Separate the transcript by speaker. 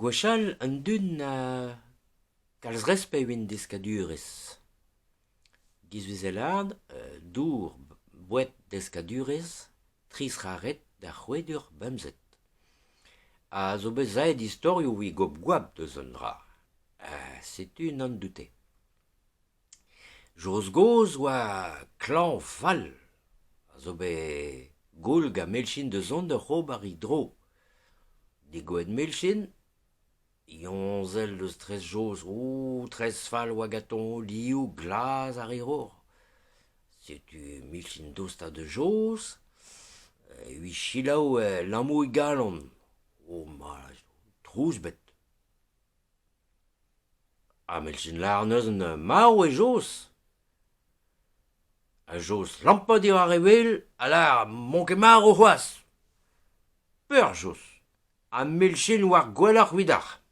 Speaker 1: Gwechall an dud 'na kalz respet evit an deskadurezh. Giz 'veze lâret dour, boued, deskadurezh, tri zra ret da c'hrouadur bemzek. Ha zo bet savet istorioù evit gober goap deus an dra. Setu unan dioute. Joz gozh 'oa klañv fall, a zo bet goul gant Milchin da zont da ober e dro. Degouezhet Milchin, eñ eus tres Joz, o tres fall 'oa gantañ liv glas ar re roc'h. Setu Milchin tostañ da Joz evit selaou lammoù e galon. O ma, trouz ebet. Ha Milchin 'lâr neuze marv eo Joz. Ha Joz lampat diwar e wel a lâr 'maon ket marv c'hoazh. Peur Joz, ha Milchin 'oar gwelloc'h 'vidoc'h.